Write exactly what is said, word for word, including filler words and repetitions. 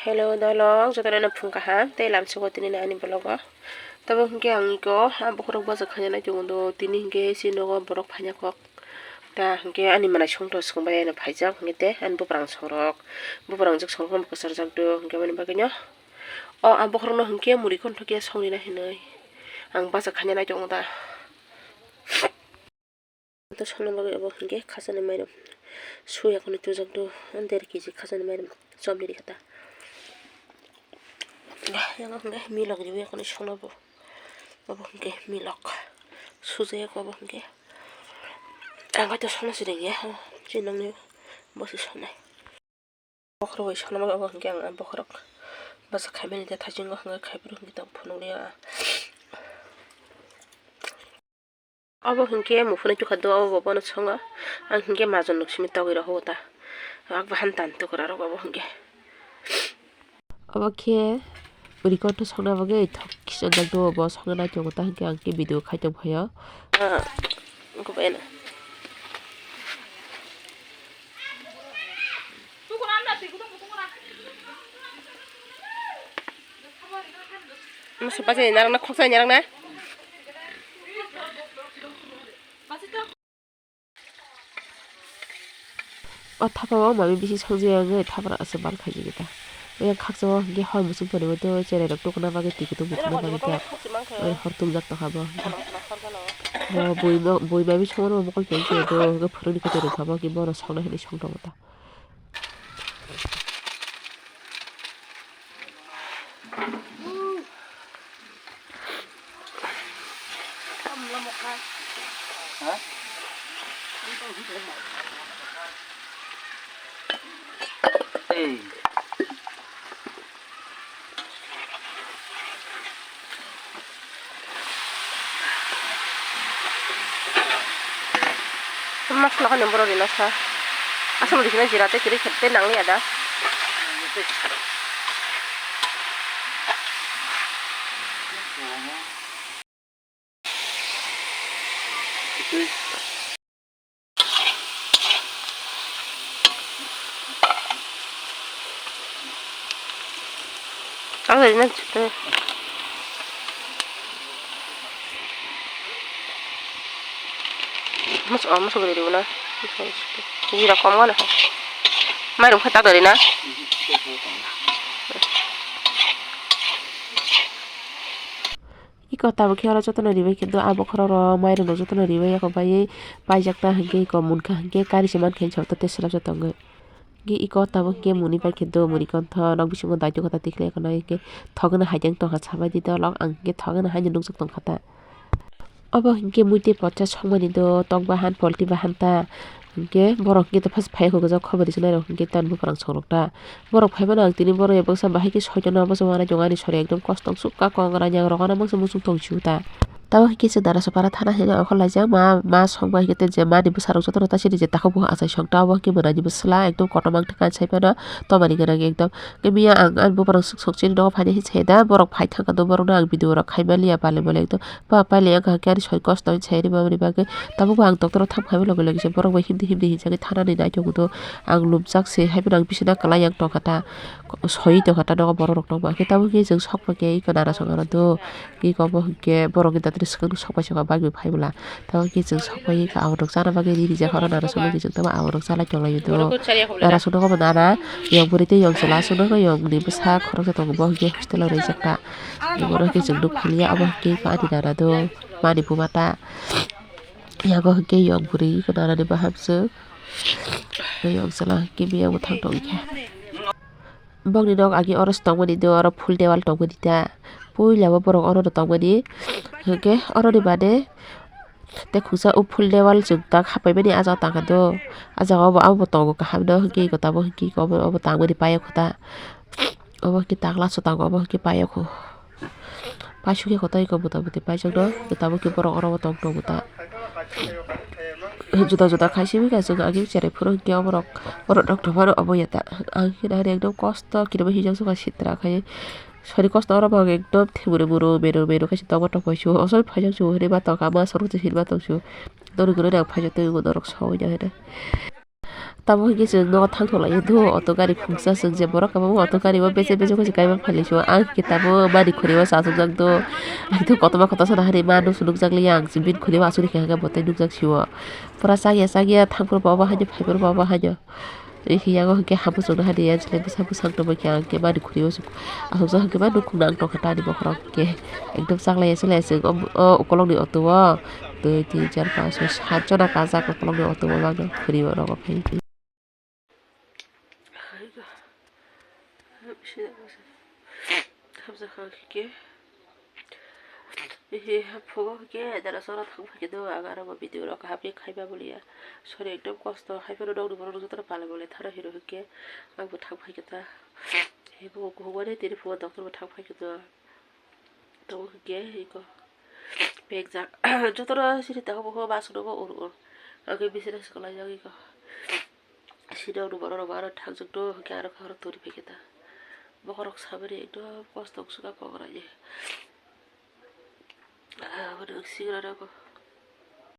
Hello, dolok, jotono no phung kaham, tei lamsogo tini ani vlog o. Tabo hinkhe ang iko, ah, bokhorok bacha khaina nai tongo do, tini hinkhe si nogo borok phaina kok. Ta hinkhe ani manai songto swkang bai ano phaijak, hinkhe tei ani buprang sorok, buprang jwk sorok no kwchar jak do, hinkhe mani bagwi no. O, ah, bokhorok no hinkhe muri kontho khe songri na hinwi ang bacha khaina nai tongo da. Ito songna bagwi obo hinkhe khachani mairum suya kheno twijak do, der kg khachani mairum chomni rikha ta. Yang hinkhe milok riwi kheno songna bo, obo hinkhe milok sujak obo hinkhe. Ang bai to songna si rengya, chini nokni bo si songnai. Bokhorok bai songna bagwi obo hinkhe ang bokhorok bacha khaimani de thaichungo hinkhe khaiphuru hinkhe tong phunukliya. Obo hinkhe muphunwi tukha do, obo bono songo. Ang hinkhe majon nuk simi togwi rw ta. Ak bahan tan tukra rok obo hinkhe. Obo khe record songna bagwi thok kisa jak do, obo songna nai tongo ta hinkhe ang khe video khai tong phaio. Ah, wngkha bai na. Masa bacha narang na khoksa narang na. O thapa o mami bisi songja yang thapra ase bal khaijak ta. Yang khaksa o hwnkhe hor muchung toni bo cherai rok tukuna bagwi twi kutung bukuna bagwi ta. Hor tungjak tongkha bo. Bo bui bo bui mami songma mokol tong khe do hwnkhe phwrwngni kwtwi rwkha bo hwnkhe bono songna hinwi song tongo ta. Masla kani borok rina sa. Asam rikna jira tei kwrwi khe tei nang liya da. Ang dari na chute. Mas, oh, mas gari dulu na. Jira kom gana. Mai rum khatak dari na. Iko tabuk khe oro jotono ribai khe do, abo khorok rok mairum rok jotono ribai, eko baiwi paijak ta hinkhe iko munkha hinkhe kari se mankhe, tei swlapjak tongo. Hinkhe iko tabuk hinkhe muni bai khe do, muni kontho nok bisingo daitu kata tikhlai kheno hinkhe thok gana haiteng tongkha sabai di dolok, ang hinkhe thok gana haino nukjak tongkha ta. Obo hinkhe mui tei pocha songmani do, tok bahan, polti bahan ta. Hinkhe borok hinkhe tei phas phai khe gojak khobor rijak nairok hinkhe tei ani buprang songrok ta. Borok phai mano ang tini borok ya baksa bahai khe soitono obo se uanai tongo ani sori ekdom kosto wngsukha kok rang yang rok ano mangsa muchung tong sio ta. Tamo hinkhe chwng Narasopara thana hinwi okhorlaijak ma, ma songma hinkhe tei je mani bwsarok jotono ta chini je takhuk bukhuk achai song ta obo hinkhe mwnani bwsla ekdom kotorma wngkha sai phano tomani gwnang ekdom. Tei mia ang ani buprang swk swk chini nogo phainai hinwi sai da borok phai thangkha do borokno ang video rok khai manliya bale bale ekdom. Ba pailai wngkha hwnkhe ani sori kosto hinwi sai rwmani bagwi. Tabukbo ang doctor o thang phaima loge loge se borok bai himdi himdi hinjagwi thanani nai tongo do. Ang lumjak se haiphano ang bisina kwlai yang tongkha ta. Soi tongkha ta nogo borok rok tongma. Hwnkhe tabukhe chwng sokma khe iko Narasopara do. Iko bo hwnkhe borok ni datri swkang sokpai sokma bagwi phai bwla. Tabukhe chwng sokpai iko aborok chana bagwi ri rijak oro Narasopara chwng tamo aborok chalai tonglaio do. Narasopara nogo bo nana yong bwrwi tei yong chwla aswk nogo yong ni bwsa khoroksa tongo bo hwnkhe hostel o rijak ta. Borok khe chwng nukphiliya, obo hwnkhe ani nana do, mani buma ta. Yago hwnkhe yong bwrwi eko nanani bahamswk. Tei yong chwla hwnkhe miyang bwthang tongkhe. Bokni nok agi oro se tongmani do, oro phul dewal tongmani ta. Puila bo borok oro tongmani. Hwnkhe oroni baade tei khungsa o phul dewal chwng tak hapaimani ah jaga tangkha do. Ah jaga o bo abo bo tongo kaham no, hwnkhe eko tabuk hwnkhe eko obo tangmani paiyakho ta. Obo hwnkhe takla swtang, obo hwnkhe paiyakho. Paisukhe kotor eko bwta bwtwi paijak do, tabuk khe borok oro o tong tongo ta. Juda juda khai simi kha chwng agi cherai phuru hwnkhe oborok, borok rok tongmani obo ya ta. Ang khe nahari ekdom kosto kirima hijak sukha sitra khai. Sori kosto oro bo ekdom thwmwrwi muru meru meru khe se tongma tongpai sio. Osoi phaijak sio hinwi ma tongkha, ma sorok se hinwi ma tong sio. Noni gwnwi ang phaijak twi norok sawui ya hinwi. Tamo hwnkhe chwng nogo thangthok laio do, auto gari khungsa chwng je borok kwbangma auto gari o beche beche khe se kaiman phailai sio. Ang khe tamo mani khuri o chachukjak do. Ang khe kotorma kotor sana hari ma nusu nukjak liya, ang bini khuri o asugwi khe hwnkhe bo tei nukjak sio. Pura chakya chakya thangphuru bo obo haino phaiphuru bo obo haino. Tei hwnwi yango hwnkhe hamu chwngno hani yang chwlai bwsa bwsang tongma khe ang khe mani khuri o se asukjak hwnkhe ma nukhungno ang tongkha tani bokhorok hwnkhe. Ekdom chaklai ya chwlai ya chwng o ukolokni auto o. Dui, tin, char, panch, soi, sat jona kajak ukolokni auto o bagwi khuri o rogo phai. Hamjakha khe. Ehe, phugo khe, dara sora thang phai khe do, ang aro bo video rok kaham khe khaiba boliya. Sorry, ekdom kosto, hai phano nokni borok rok jotono palai bolai tharo hino hinkhe, ang bo thang phai khe ta. He bo kuhugmani tini phugo doctor bo thang phai khe do. Tongo hinkhe iko pekjak. Jotono siri tongo bo bus nogo oro oro. Ang khe bisina swkang laijak iko. Sini ang nukmano rwma aro thangjak do hinkhe aro khe oro toni phai khe ta. Bokhorok samani ekdom kosto wngsuka kokrani. Abono sigra rokbo.